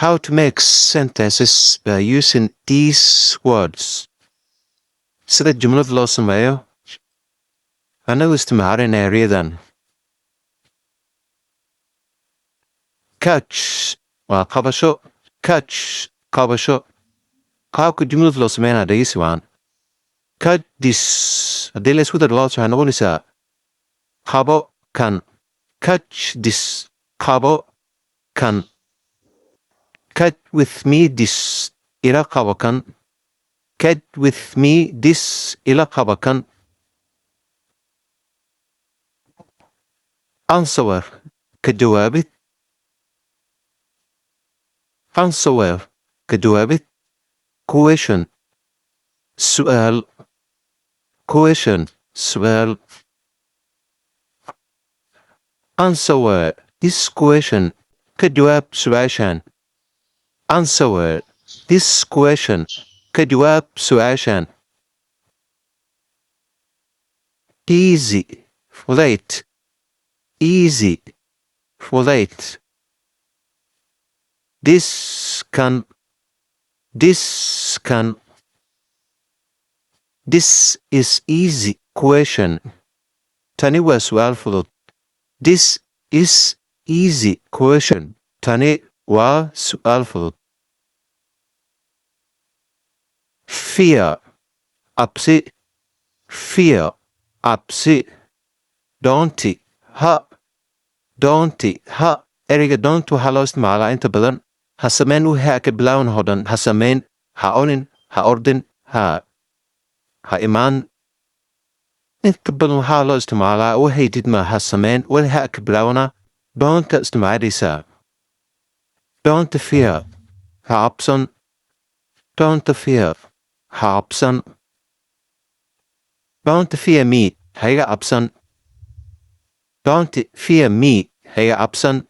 How to make sentences by using these words. Sida jumlad loo sameeyo anagoo isticmaalayna erayadan. Catch waa qabasho. Catch, qabasho. Qaabka jumlad loo sameynaa dhegeysi waan. Catch this haddii la isku daro waxay noqonaysaa qabo kan. Catch this, qabo kan. Catch with me this, ila qabo kan. Catch with me this, ila qabo kan. Answer, ka jawaabid. Answer, ka jawaabid. Question, su'aal. Question, su'aal. Answer this question, ka jawaab su'aashan. Answer this question, ka jawaab su'aashan. Easy, fudayd. Easy, fudayd. This kan. This kan. This is easy question. Tani waa su'aal fudud. This is easy question. Tani waa su'aal fudud. Fear, cabsi. Fear, cabsi. Don't, ha. Don't, ha. Ereyga don't waxaa loo isticmaalaa inta badan ha sameyn wixii ha ka bilaawan oo dhan. Ha sameyn, ha onin, ha ordin, ha imaan. Inta badan waxaa loo isticmaalaa waxay didma ha sameyn wixii ha ka bilaawana don't isticmaalaysaa. Don't fear, ha cabsan. Don't fear, ha cabsan. Don't fear me, ha iga cabsan. Don't fear me, ha iga cabsan.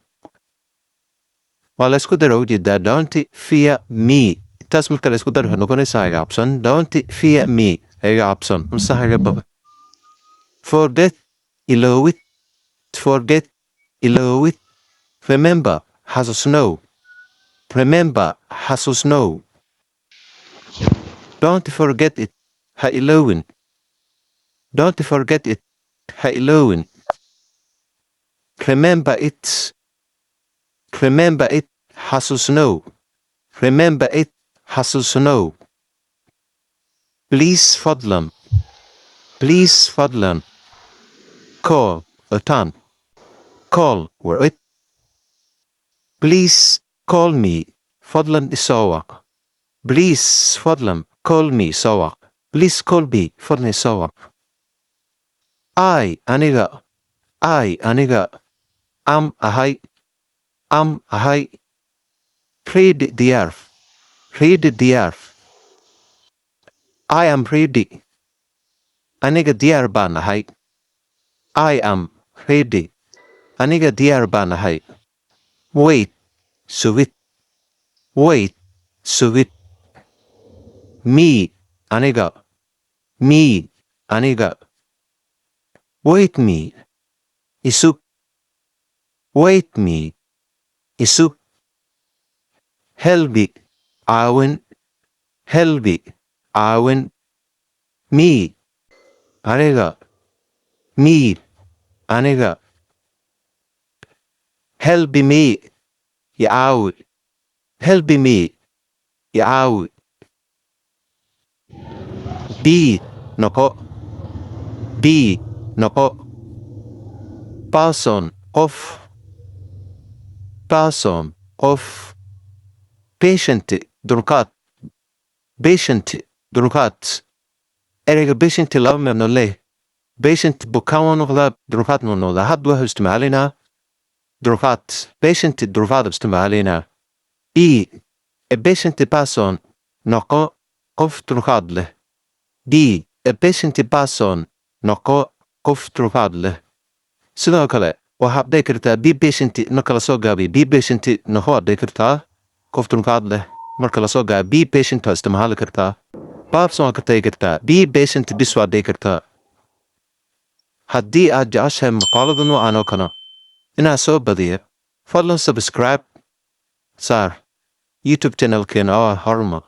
Waa la isku daro ujeedaa don't fear me. Intaas marka la isku daro waxay noqonaysaa ha iga cabsan. Don't fear me, ha iga cabsan mise ha iga baqin. Forget, iloowid. Forget, iloowid. Remember, xasuusnow. Remember, xasuusnow. Don't forget it, ha iloowin. Don't forget it, ha iloowin. Remember it. Remember it, xasuusnow. Remember it, xasuusnow. Please, fadlan. Please, fadlan. Call, wicitaan. Call, wicid. Please call me, fadlan isoo wac. Please, fadlan, call me, isoo wac. Please call me, fadlan isoo wac. I, aniga. I, aniga. Am, ahay. Am, ahay. Ready, diyaar. Ready, diyaar. I am ready. Aniga diyaar baan ahay. I am ready. Aniga diyaar baan ahay. Wait, sugid. Wait, sugid. Me, aniga. Me, aniga. Wait me, i sug. Wait me, i sug. Help, caawin. Help, caawin. Me, aniga. Me, aniga. Help me, i caawi. Help me, i caawi. Be, noqo. Be, noqo. Person, qof. Person, qof. Patient, dulqaad. Patient, dulqaad. Ereyga patient laba micno leh. Patient bukaan waa noqdaa, dulqaad waa noqdaa. Hadda waxuu isticmaalaynaa dulqaad. Patient, dulqaad isticmaalaynaa. Be a patient person, noqo qof dulqaad leh. Be a patient person, noqo qof dulqaad leh. Sidoo kale waxaad dhihi kartaa be patient. Marka lasoo gaabiyo be patient, noqo waad dhihi kartaa qof dulqaad leh. Marka lasoo gaabiyo be patient waa isticmaali kartaa, person waa ka tagi kartaa, be patient bis waad dhihi kartaa. Haddii aad jeceshahay muuqaalada noocan oo kale inaa soo badiyo, fadlan subscribe saar. YouTube channelkeena oo ah Hormar.